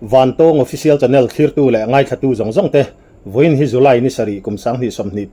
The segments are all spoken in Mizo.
Vantawng Official Channel thlirtu leh ngaithlatu zawng zawng te, vawiin hi July ni sarih kum 2025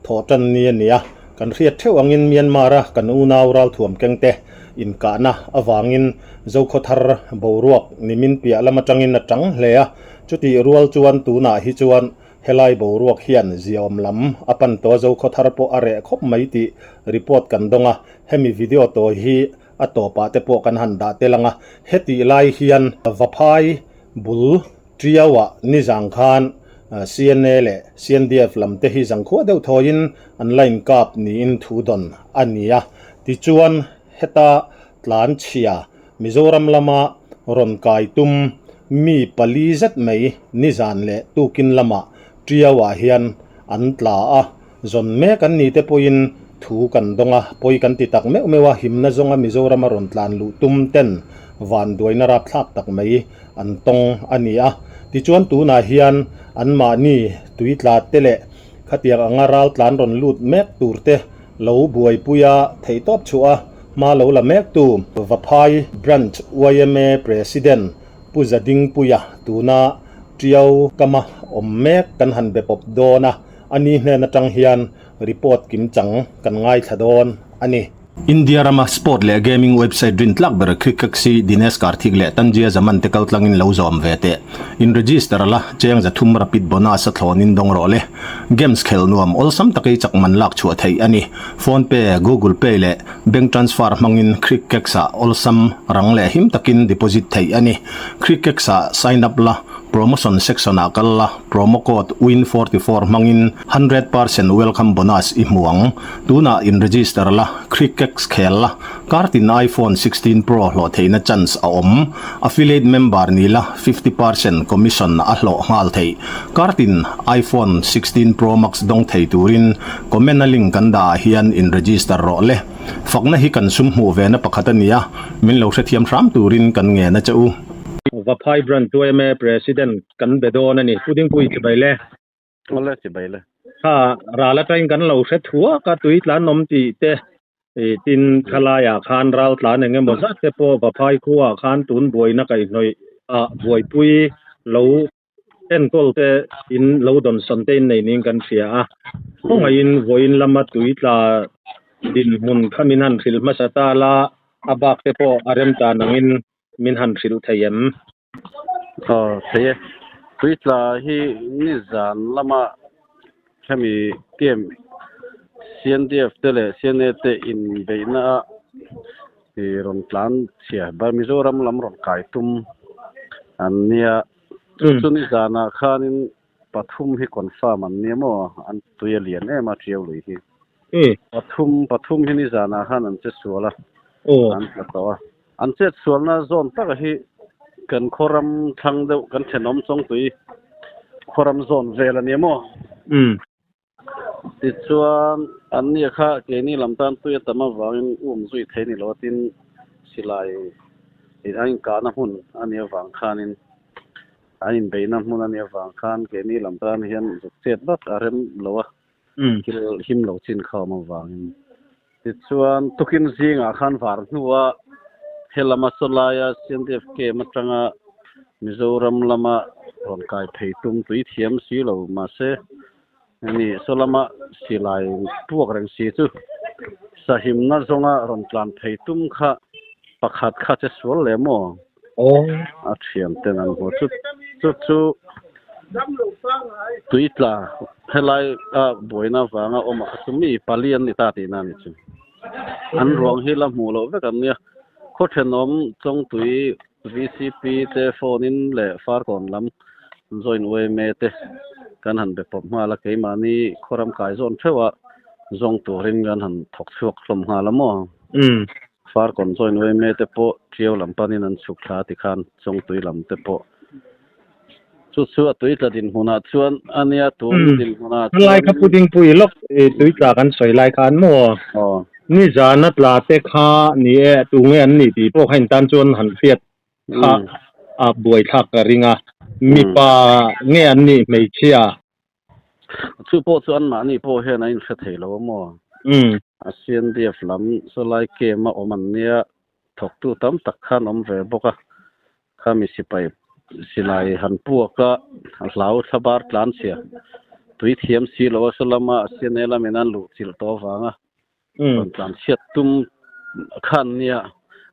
thawh tan ni a ni a. Kan hriat theuh angin Myanmar-a kan unau ralthuam keng te inkahna avangin Zokhawthar boruak nimin piah lam atangin a tang hle a. Chutih rual chuan tunah hi chuan Helai boruak hian ziaawm lam a pan tawh a, Zokhawthar pawh a reh khawp mai tih report kan dawng a, hemi video tawi hi a tawpah te pawh kan han dah tel ang a, hetih lai hian Vaphai bul Tiauah nizang khan CNA leh CNDF lam te hi zangkhua deuh thawiin an la inkap niin thu dawn a ni a, tichuan heta tlanchhia Mizoram lama rawn kai tum mi pali zet mai nizan leh tukin lamah Tiauah hian an tla a, zawn mek an ni te pawhin thu kan dawng a, pawi kan ti tak meuh meuh a, himna zawnga Mizorama rawn tlan luh tum ten vanduaina rapthlak tak mai an tawng a ni a. Tichuan tunah hian anmahni tui tla te leh khatiang anga ral tlan rawn lut mek tur te lo buaipui a theihtawp chhuah a, Hma lo la mektu Vaphai Branch yma President Pu Zadingpuia tuna Tiau kama awm mek kan han be pawp dawn a, a ni hnen atang hian report kimchang kan ngaithla dawn a ni. India rama sport leh gaming website rin tlak ber Crickex-i Dinesh Karthik leh Tanjia Zaman te kaltlangin lo zawm ve teh. In register la, cheng zathum rapid bonus a thlawnin dawng rawh le. Games khelh nuam awlsam taka i chak man lak chhuah theih a ni. Phone Pay, Google Pay leh Bank Transfer hmangin Crickex-ah awlsam rang leh him takin deposit theih a ni. Crickex-ah sign up la, promotion section-ah kal la, promo code WIN44 hmangin 100% welcome bonus i hmu ang. Tunah in register la, Crickex khel la, kartin iPhone 16 Pro hlawh theihna chance a awm. Affiliate member ni la, 50% commission a hlawh nghal theih. Kartin iPhone 16 Pro Max dawng thei turin comment a link kan dah ah hian in register rawh le. Fakna hi kan sum hmuh ve na pakhat a ni a, min lo hrethiam hram turin kan ngen a che u. Vaphai Branch yma President kan be dawn a ni. Pu Dingpui chibai le. Awle chibai le. Kha ral atangin kan lo hre thuak a, tui tlan awm tih te tin thalaiah khan ral tlan eng emaw zat te pawh Vaphai khuaah khan tun buaina kaihhnawih ah buaipui lo enkawl te in lo dawnsawn te in nei niin kan hria a. Khawngaihin vawiin lama tui tla dinhmun kha min han hrilh hmasa ta la, a bak te pawh a rem tan angin min han hrilh thei em? Aw thei e. Tui tla hi nizan lama hemi camp CNDF te leh CNA te inbeihna a rawn tlan chhia Mizoram lam rawn kai tum an nia. Chu chu nizanah khanin pathum hi confirm an nia maw an tui a lian em a Tiau lui hi. Pathum pathum hi nizanah khan an che sual a an tla tawh a. An chet sualna zawn taka hi kan khawram thlang deuh kan thenawm Chawngtui khawram zawn vel a ni maw? Tichuan an nia kha keini lam tan tui a tam avangin um zui thei ni lo a tin silai an inkahna hmun a nih avang khanin an inbeihna hmun a nih avang khan keini lam tan hian zuk chet vak a rem lo a. Thil him lo chin kha awm avangin. Tichuan, tukin zingah khan var hnua he lama sawlaia CNDF camp atanga Mizoram lama rawn kai phei tum tui thiam si lo mahse hemi sawlama silai puak reng si chu sahimna zawnga rawn tlan phei tum kha pakhat kha che sual leh maw? A thian ten an hmu chu chu chu tui tla helai a buaina vanga awm a kha chu mi pali an ni ta tihna a ni chu. An ruang hi la hmuh loh vek an nia. Khaw thenawm Chawngtui VCP te phone in leh Farkawn lam join yma te kan han be pawp nghal a keimahni khawram kai zawn theuh a zawng turin kan han thawk chhuak hlawm nghal a maw. Farkawn join yma te pawh Tiau lam panin an chhuk thla tikhan Chawngtui lam te pawh chu chu a tui tla dinhmunah chuan a nia tun dinhmunah chuan. Lai kha Pu Dingpui lawk tui tla kan sawi lai khan maw nizana tla te kha ni e tunge an nih tih pawh kha in tan chuan han hriat kha a buaithlak ka ring a mipa nge an nih hmeichhia. Chu pawh chu anmahni pawh hian a inhre thei lo a maw? A CNDF lam sawlai camp a awm an nia, thawktu tam tak khan awm ve bawk a, khami sipai Silai han puak a, a hlau thla bar tlan chhia. Tui thiam si lo a, saw lama CNA lamin an luh chilh tawh avanga rawn tlan chhiat tum khan nia.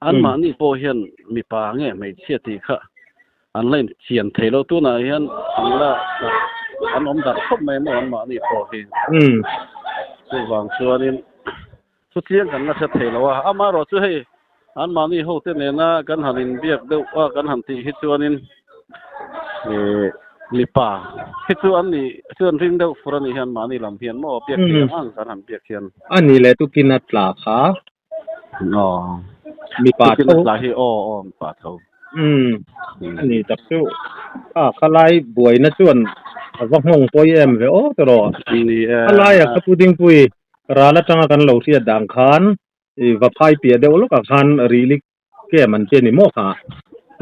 Anmahni pawh hian mipa nge hmeichhia tih kha an la inchian thei lo. Tunah hian an la an awm darh khawp mai maw anmahni pawh hi. Chuvang chuanin Chutiang kan la hre thei lo a, amaherawh chu hei anmahni hote nena kan han inbiak deuh a kan han tih hi chuanin ih mipa hi chu an nih chu an ring deuh fur a nih hian mahni lam hian maw biak theih ang ang kan han biak hian. A nih leh tukin a tla kha. Aw. Mipa tho. Tukin a tla hi aw aw mipa tho. Umm a ni tak chu a khalai buaina chuan a va nghawng pawi em ve aw tawh. Ni e. Khalaia ka pu Dingpui Ral atanga kan lo hriat dan khan i va phai piah deuh lawkah khan rihli kem an che ni maw kha?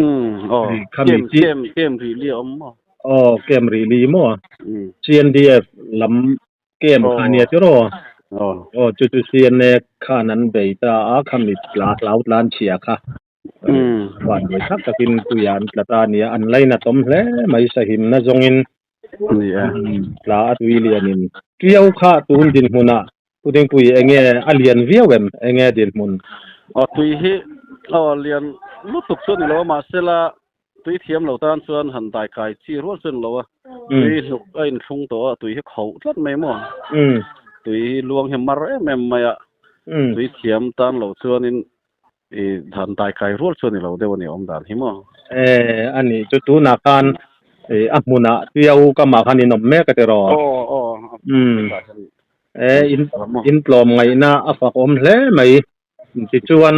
Umm aw Ri kha mi kem chi kem kem rihli a awm maw? Aw kem rihli maw? Umm. CNDF lam kem kha Aw nia tiraw? Aw. Aw chu chu CNA khan an bei ta a khami tla hlau tlan chhia kha. Umm. Van buai tak takin puia an tla ta nia an lainatawm hle mai sahimna zawngin Ni e. Tla a tui lianin Tiau kha tun dinhmunah Pudingpui enge a lian viau em? Enge dinhmun? Aw tui hi aw lian lutuk chu a ni lo a, mahsela tui thiam lo tan chuan han dai kai chi rual chu a ni lo a, tui hnuk a inthlung tawh a, tui hi khauh tlat mai maw? Tui hi luang hi mar em em mai a, tui thiam tan lo chuanin I dan dai kai rual chu a ni lo deuh a ni awm dan hi maw? E, a nih chu tunah khan i a hmunah Tiau kamah khan in awm mek a ti raw? Aw, aw, Umm, e, in in tlawm ngaihna a fak awm hle mai. Tichuan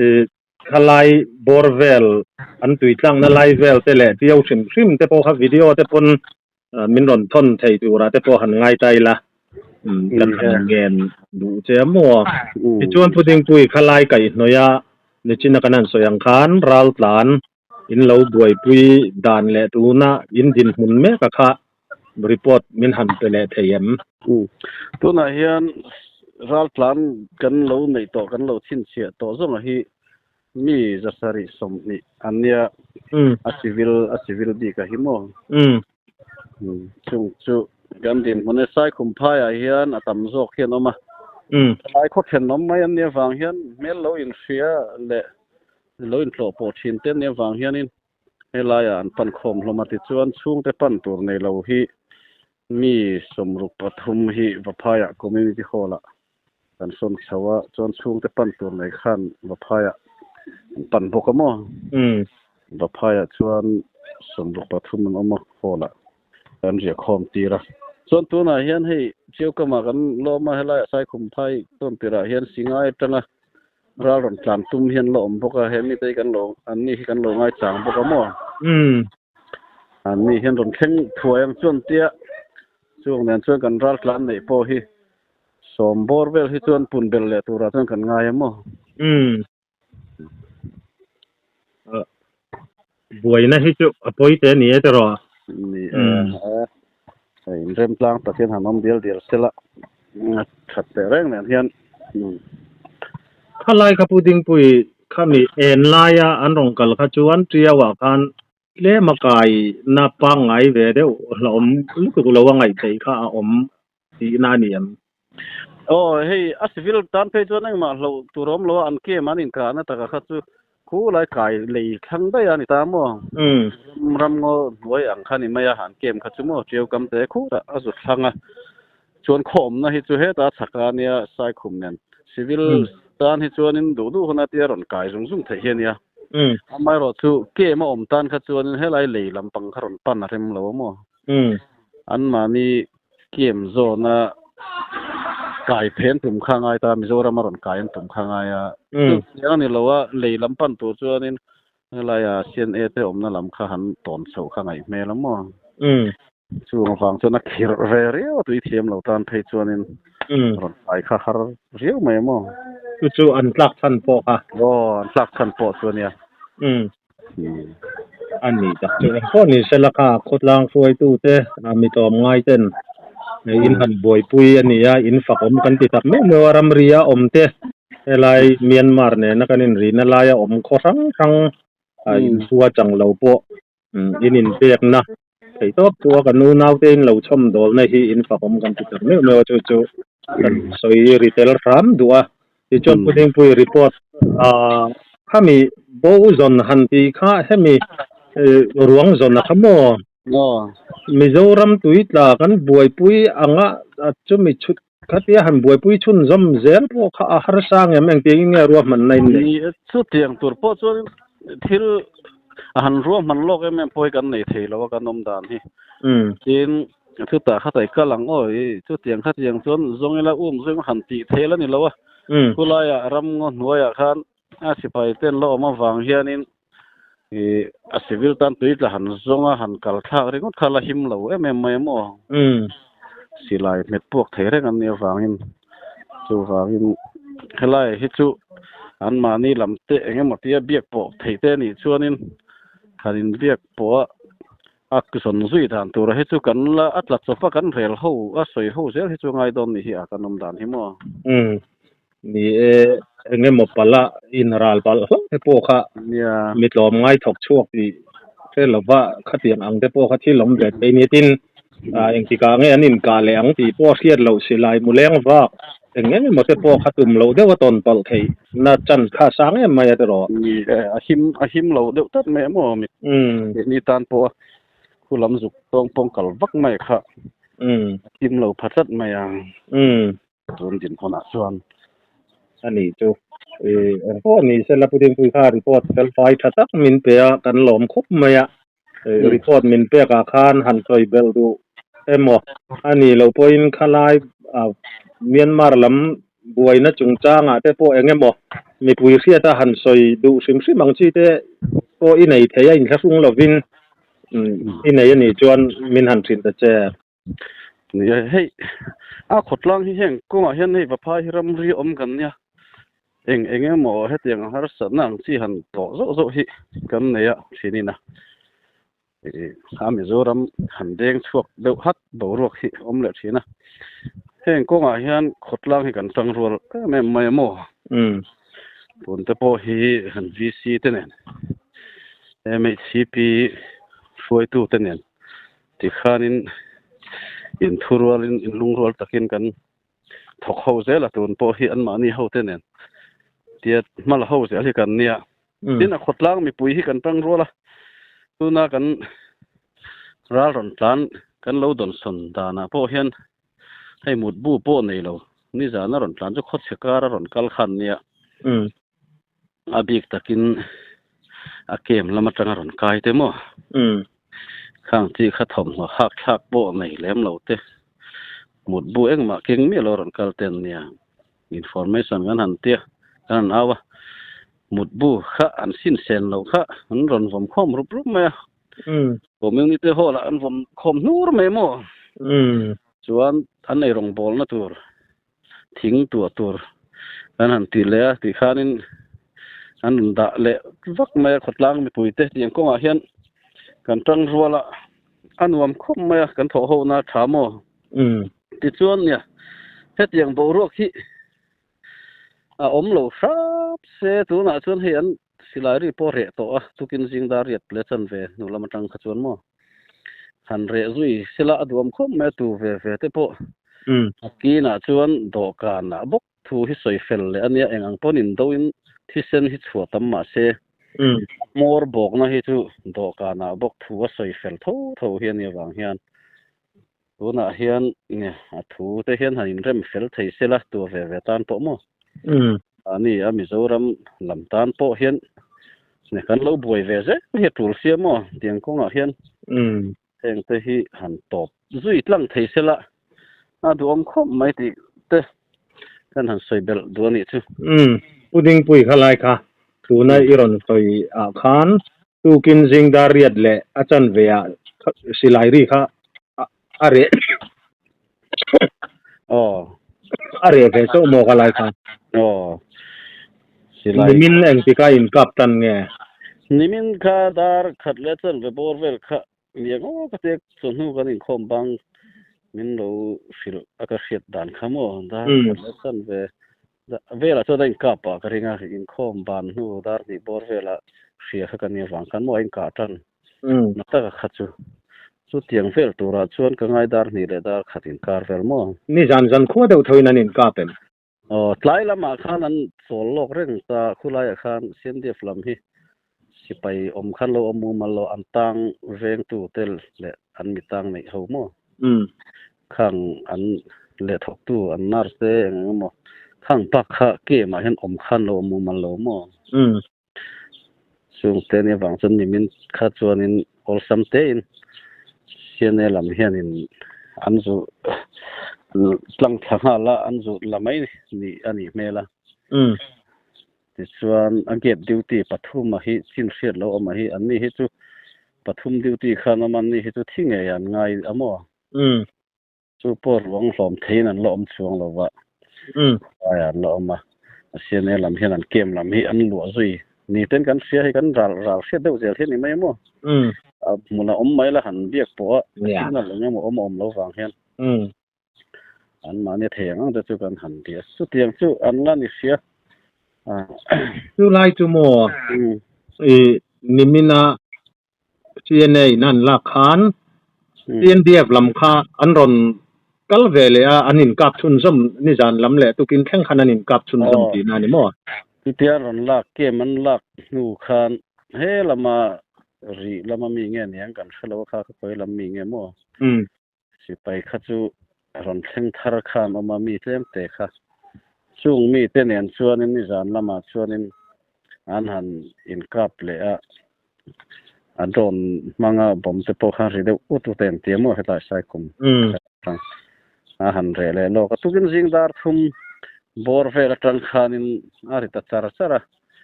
i khalai bawr vel an tui tlakna lai vel te leh Tiau hrim hrim te pawh kha video te pawn min rawn thawn thei turah te pawh han ngai ta ila kan han ngen duh che a maw. Tichuan Pudingpui khalai kaihhnawih a nichina kan han sawi ang khan raltlan in lo buaipui dan leh tuna in dinhmun mek a kha report min han pe leh thei em? Tunah hian raltlan kan lo neih tawh kan lo chhinchhiah tawh zawngah hi Mi zasarih 20 an nia, a civil a civil bik a hi maw? Chung chu kan dinhmun e Saikhum phaiah hian a tam zawk hi an awm a, thalai khaw thenawm mai an nih avang hian hmel lo inhria leh lo intlawh pawh thin te an nih avang hianin helaiah an pan khawm hlawm a, tichuan chhungte pan tur nei lo hi Mi 63 hi Vaphaiah Community Hall-ah kan sawn chho a, chuan chhungte pan tur nei khan Vaphaiah an pan bawk a maw? Vaphaiah chuan 63 an awm a, Hall-ah kan riah khawm tir a. Chuan tunah hian hei Chiaukamah kan lawm a, helaiah Saikhumphai tawntirah hian Singai atanga ral rawn tlan tum hian la awm bawk a, he mite hi kan lo, anni hi kan lo ngaichang bawk a maw? Anni hian rawn thleng thuai ang chuan tia chung nen chuan kan ral tlan neih pawh hi sawm bawr vel hi chuan pun belh leh turah chuan kan ngai em aw. Umm. Buaina hi chu a pawi te a ni e tiraw? Ni e. Inrem tlang tak hian han awm dial dial sela that teh reng nen hian. Khalai kha Pu Dingpui khami en laia an rawn kal kha chuan Tiauah khan tlem a kai na pangngai ve deuh hlauhawm lutuk lo a ngaih theih kha a awm tihna a ni em? Aw hei a civil tan phei chuan engmah hlauh tur awm lo a, an kem an inkahna taka kha chu Khu lai kai lei thlang daih a ni ta maw? Ram ngaw hnuai ang kha ni mai a, an kem kha chu maw ṭiau kam te khurah a zu thlang a. Chuan khawmna hi chu hetah a chhak a nia Saikhum nen. Civil tan hi chuanin duh duh huna tia rawn kai zung zung theih hi a nia. Amaherawhchu kem a awm tan kha chuanin helai lei lampang kha rawn pan a rem lo a maw? Anmahni kem zawna kai phen tum kha ngai ta, Mizoram a rawn kai an tum kha ngai a. Chutiang a ni lo a, lei lam pan tur chuanin helaia CNA te awmna lam kha han tawn chhoh kha ngaih hmel a maw? Chung avang chuan a khirh ve riau a, tui thiam lo tan phei chuanin rawn kai kha har riau mai a maw? Chu chu an tlak chhan pawh kha. Aw, an tlak chhan pawh chu a nia. A nih tak chu eng pawh ni sela kha khawtlang hruaitute mi tlawmngai ten in han buaipui a ni a, in fak awm kan ti tak meuh meuh a, ramri a awm te helai Myanmar nena kan inrihna laia awm khaw hrang hrang inchhua chang lo pawh. In inpekna theihtawp chu a kan unaute in lo chhawmdawlna hi in fakawm kan ti tak meuh meuh a, chu chu kan sawi ri tel hram duh a. Tichuan Pu Dingpui report khami bo zawn han tih kha hemi ruang zawn a kha maw? Mizoram tui tla kan buaipui anga chumi chhut khatia han buaipui chhunzawm zel pawh kha a harsa ngem engtiangin nge ruahmanna in nei? Ni e, chutiang tur pawh chuan thil a han ruahman lawk em em pawh hi kan nei thei lo a kan awm dan hi. Tin, chutah kha tai kal ang aw i chutiang khatiang chuan zawng ila um zawng han tih theih la ni lo a. Khulaiah ram ngaw hnuaiah khan a sipai ten la awm avang hianin ih a civil tan tui tla han zawng a han kal thlak ringawt kha la him lo em em mai a maw? Silai hmet puak thei reng an nih avangin chuvangin helai hi chu anmahni lam te eng emaw tia biak pawh theih te anih chuanin han inbiak pawh a a zawn zui dan tura hi chu kan la a tla chawp a kan rel ho a sawi ho zel hi chu ngai dawn ni hi a kan awm dan hi maw? Ni e, eng emaw palh a inral palh hlauh te pawh kha mi tlawm ngai thawk chhuak tih hre lova khatiang ang te pawh kha thil awm ve thei nia. Tin, engtikah nge an inkah leh ang tih pawh hriat loh silai mu leng vak eng eng emaw te pawh kha tum loh deuh a tawn palh theih na chance kha a sang em mai a tiraw. Ni e, a him a him lo deuh tlat mai emaw mi ni tan pawh a khu lam zuk tawng pawng kal vak mai kha a him lo pha tlat mai ang. Tun dinhmunah chuan. A nih chu. Ih eng pawh ni sela Pu Dingpui kha report fel fai tha tak min pe a, kan lawm khawp mai a. Ih report min pek ah khan han sawi belh duh emaw a nih loh pawhin khalai ah Myanmar lam buaina chungchangah te pawh eng emaw mipui hriata han sawi duh hrim hrim ang chi te pawh i nei thei a inthlahrung lovin i nei a nih chuan min han hrilh ta che. Ni e, hei a khawtlang hi heng kawngah hian hei Vaphai hi ramri awm kan nia, eng eng emaw hetiang ang harsatna ang chi han tawh zawh zawh hi kan nei a thinin a, ih a Mizoram han deng chhuak deuh hat boruak hi awm leh thin a, heng kawngah hian khawtlang hi kan tang rual em em mai a maw? Tun te pawh hi han VC te nen MHCP hruaitu te nen. Tikhanin inthurualin inlungrual takin kan thawk ho zel a, tun pawh hi anmahni hote nen tia hma la ho zel hi kan nia. Tin, a khawtlang mipui hi kan tang rual a, tuna kan ral rawn tlan kan lo dawnsawn danah pawh hian hei mutbu pawh nei lo, nizana rawn tlan chu khawchhe kara rawn kal khan nia. A bik takin a kem lam atanga rawn kai te maw? Khang chi kha thawmhnaw hak thlak pawh nei lem lo te, mutbu engmah keng miah lo rawn kal te an nia. Information kan han tia, kan han au a, mutbu kha an sin sen lo kha an rawn vawm khawm rup rup mai a. Community hall ah an vawm khawm hnur mai maw? Chuan an ei rawngbawlna tur thing tuah tur kan han ti leh a tih khanin an rawn dah leh vak mai a khawtlang mipui te tiang kawngah hian kan tang rual a a nuam khawp mai a kan thawh ho na tha maw tichuan nia hetiang boruak hi a awm lo hrap se tunah chuan hei an silai ri pawh reh tawh a tukin zing dar riat leh chanve hnu lam atang kha chuan maw han reh zui sela a duam khawp mai a tu ve ve te pawh a kinah chuan dawhkanah bawk thu hi sawi fel leh a nia eng ang pawn in do in thisen hi chhuah tam mah se hmawr bawkna hi chu dawhkanah bawk thu a sawi fel tho tho hi a nih avang hian Tunah hian nge a thu te hian han inrem fel thei sela tur ve ve tan pawh maw? A ni a, Mizoram lam tan pawh hian nge kan lo buai ve zel hi a tul sia maw? Tiang kawngah hian heng te hi han tawp zui tlang thei sela a duhawm khawp mai tih te kan han sawi belh duh a nih chu. Pu Dingpui kha lai kha tuna i rawn sawi ah khan Tukin zing dar riat leh a chanve ah silai ri kha a reh a reh ve chauh maw ka lai kha. Silai. Nimin engtika in kap tan nge? Nimin kha dar khat leh chanve bawr vel kha lian aw ka tek chawhnu kan inkhawm bang min lo hrilh a ka hriat dan kha maw dar khat leh chanve Velah chuan a inkap ah ka ring a, inkhawm ban hnu dar hnih bawr velah hria kha ka nia vang khan maw a inkah tan. Na taka kha chu. Chutiang vel turah chuan ka ngai dar hnih leh dar khat inkar vel maw? Nizan zan khua deuh thoin an inkap em? Aw, tlai lamah khan an chawl lawk reng ta, khulaiah khan CNDF lam hi sipai awm khan lo awm mumal lo, an tang vengtu te leh an mi tang neih ho maw? Khang an leh thawktu an nurse te eng eng emaw khang bak kha camp ah hian awm khan lo awm mumal lo maw? Chungte nia vang chuan nimin kha chuanin awlsam tein CNA lam hianin an zu tlang thla nghal a, an zu la mai ni a nih hmel a. Tichuan a gate duty pathum a hi chin hriat lo awm a hi, anni hi chu pathum duty khan awm a, anni hi chu thi ngei an ngai a maw? Chu pawh ruang hlawm theiin an la awm chuang lo va, laiah an la awm a, a CNA lam hian an camp lam hi an luah zui ni ten kan hria hei kan ral ral hriat deuh zel hi a ni mai maw? A hmun a awm mai la han biak pawh a signal eng emaw awm a awm lo vang hian an mahni a thei ang ang te chu kan han bia. Chutiang chu an la ni hria. Chu lai chu maw i nimina CNA in an lak khan CNDF lam kha an rawn kal ve leh a, an inkap chhunzawm nizan lam leh tukin thleng khan an inkap chhunzawm tihna a ni maw? Chutia an rawn lak camp an lak hnu khan he lama rih lama mi nge niang kan hre lo a kha kha khawi lam mi nge maw? Sipai kha chu rawn thleng thar khan awm a, mi tlem te kha. Chung mite nen chuanin nizan lamah chuanin an han inkap leh a, a drone hmanga bomb te pawh khan ri deuh ut ut a inti maw hetlai Saikum atang a han reh leh lawk a. Tukin zing dar thum bawr vel atang khanin a ri ta char char a,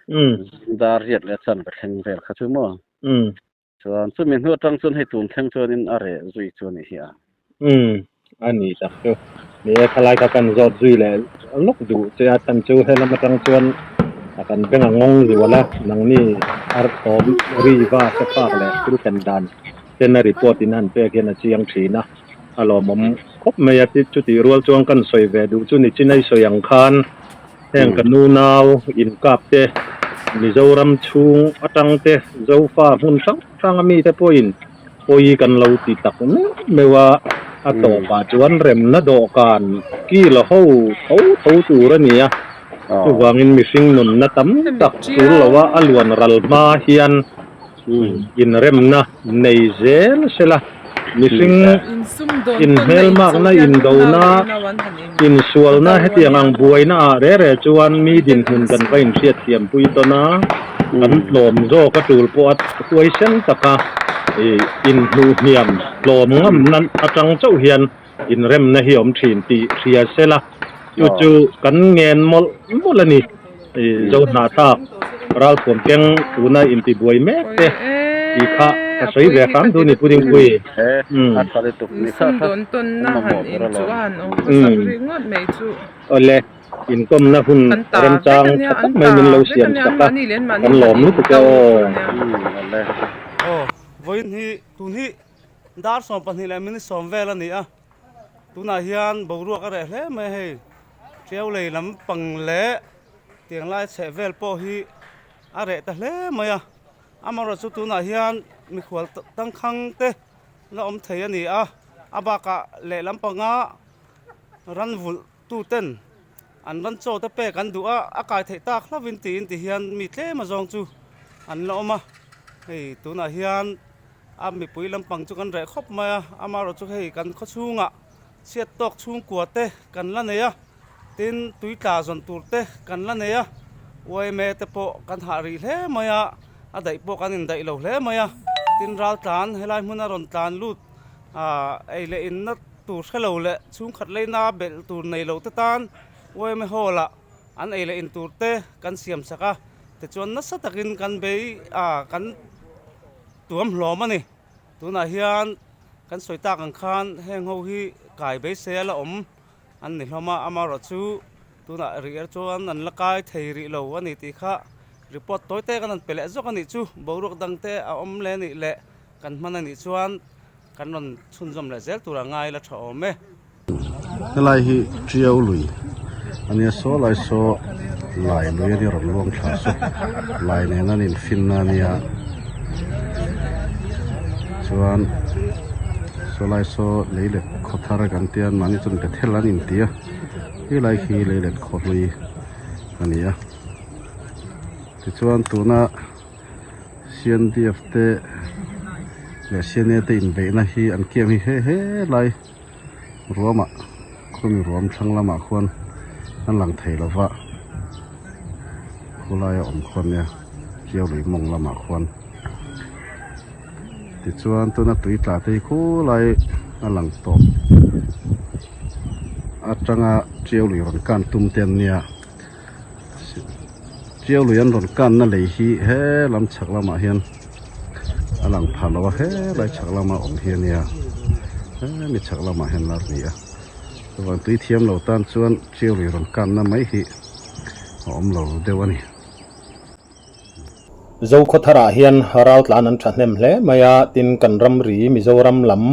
zing dar riat leh chan ka thleng vel kha chu maw. Chuan chumi hnu atang chuan hei tun thleng chuanin a reh zui chu a nih hi a. Umm, a ni tak chu. Ni e, khalai kha kan zawt zui leh lawk duh che a, chan chu helam atang chuan a kan beng a ngawng zual a, nangni ar thawm ri va hre phak leh thil thlen dan ten a report in han pek hian a chiang thin a, a lawmawm khawp mai a, chutih rual chuan kan sawi ve duh chu ni chinai sawi ang khan Heng ka nunau inkap te, Mizoram chhung atang te, Zofa hmun hrang hrang a mite pawhin pawi kan lo ti tak meuh meuh a, a tawpah chuan remna dawhkan kil ho tho tho tur a ni a, chuvangin mihring nunna tam tak tul loa a luan ral hma hian inremna nei zel sela, mihring inhmelmakna, indona, insualna hetiang ang buaina ah reh reh chuan mi dinhmun kan va inhriatthiampui tawn a, kan tlawm zawk a tul pawh a huaisen taka inhnuhhniam tlawm ngamna atang chauh hian inremna hi awm thin tih hria sela, chu chu kan ngen mawlh mawlh a ni. Zohnahthlak ralthuam keng tuna intibuai mek te tih kha ka sawi ve hram duh ni Pu Dingpui. Awle, inkawmna hun remchang tha tak mai min lo siam sak a, kan lawm lutuk e aw. Aw, vawiin hi tun hi Dar 12 leh minute 10 vel a ni a, tunah hian boruak a reh hle mai a hei, Tiau lei lam pang leh tiang lai chheh vel pawh hi a reh ta hle mai a, amaherawhchu chu tunah hian mikhual tangkhang te la awm thei a ni a, a bakah lehlam panga ran vulh tu ten an ran chaw te pek an duh a, a kai theih tak hlauhin tiin ti hian mi tlem a zawng chu an la awm a, hei tunah hian. A mipui lampang chu kan reh khawp mai a, amaherawhchu hei kan khaw chhungah chhiat tawk chhungkua te kan la nei a, tin tui tla zawn tur te kan la nei a, yma te pawh kan hah rih hle mai a, a daih pawh kan indaih lo hle mai a, tin ral tlan helai hmuna rawn tlan lut ah ei leh inna tur hre lo leh chhungkhat leina belh tur nei lo te tan yma hall ah an ei leh in tur te kan siam sak a, tichuan nasa takin kan bei ah kan. Tuam hlawm a ni. Tunah hian kan sawi tak ang khan heng ho hi kai beisei a la awm an ni hlawm a, amaherawhchu tunah rih er chuan an la kai thei rih lo a ni tih kha report tawi te kan han pe leh zawk a nih chu. Boruak dang te a awm leh a nih leh kan hman a nih chuan kan rawn chhunzawm leh zel tur a ngai la tha awm e. Helai hi Tiau lui a nia saw lai saw lai lui a nia rawn luang thla saw lai nen an infinna a nia. Chuan sawlai saw leilet khaw thar kan tia mahni chuan Bethel an inti a helai khi leilet khaw hlui a ni a tichuan tuna C_N_D_F te leh C_N_A te inbeihna hi an kiam hi he helai ruamah khawmi ruam thlang lamah khuan an lang thei lo va khawlaia awm khuan nia Tiau lui mawng lamah khuan tichuan tuna tui tla te hi khulai a lang tawh atanga Tiau lui rawn kan tum te an nia Tiau lui an rawn kanna lei hi he lam chhak lamah hian a lang pha lo a helai chhak lama awm hi a nia hemi chhak lamah hian lar ni a chuvang tui thiam lo tan chuan Tiau lui rawn kanna mai hi a awm lo deuh a ni. Zokhawtharah hian raltlan an thahnem hle mai a, tin kan ramri Mizoram lam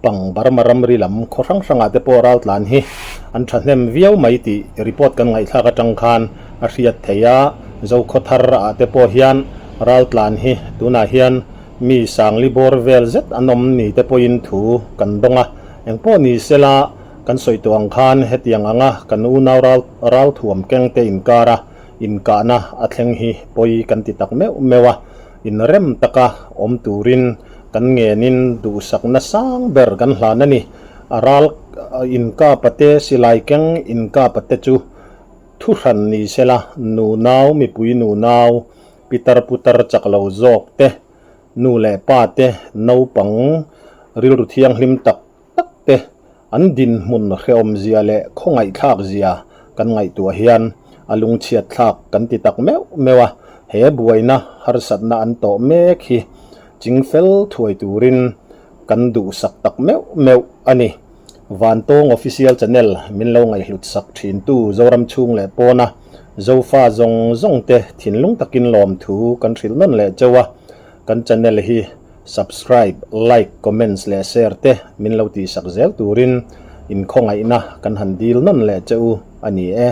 pang Burma ramri lam khaw hrang hrangah te pawh raltlan hi an thahnem viau mai tih report kan ngaihthlak atang khan a hriat theih a, Zokhawtharah te pawh hian raltlan hi tunah hian mi sangli bawr vel zet an awm ni te pawhin thu kan dawng a, engpawh ni sela kan sawi tawh ang khan hetiang anga kan unau ral ralthuam keng te inkar a. Inkahna a thleng hi pawi kan ti tak meuh meuh a, inrem taka awm turin kan ngenin duhsakna sang ber kan hlan a ni. A ral inkapate silai keng inkapate chu thuhran ni sela, nunau mipui nunau, pitar putar chak lo zawk te, nu leh pa te, naupang rilru thianghlim tak tak te an dinhmun hrehawmzia leh khawngaihthlakzia kan ngaihtuah hian a lungchhiatthlak kan ti tak meuh meuh a, he buaina harsatna an tawh mek hi chingfel thuai turin kan duhsak tak meuh meuh a ni. Vantawng Official Channel min lo ngaihhlut sak thintu Zoram chhung leh pawna Zofa zawng zawng te thinlung takin lawmthu kan hrilh nawn leh cheu a, kan channel hi Subscribe, like, comments leh share te min lo tihsak zel turin inkhawngaihna kan han dil nawn leh che u a ni e.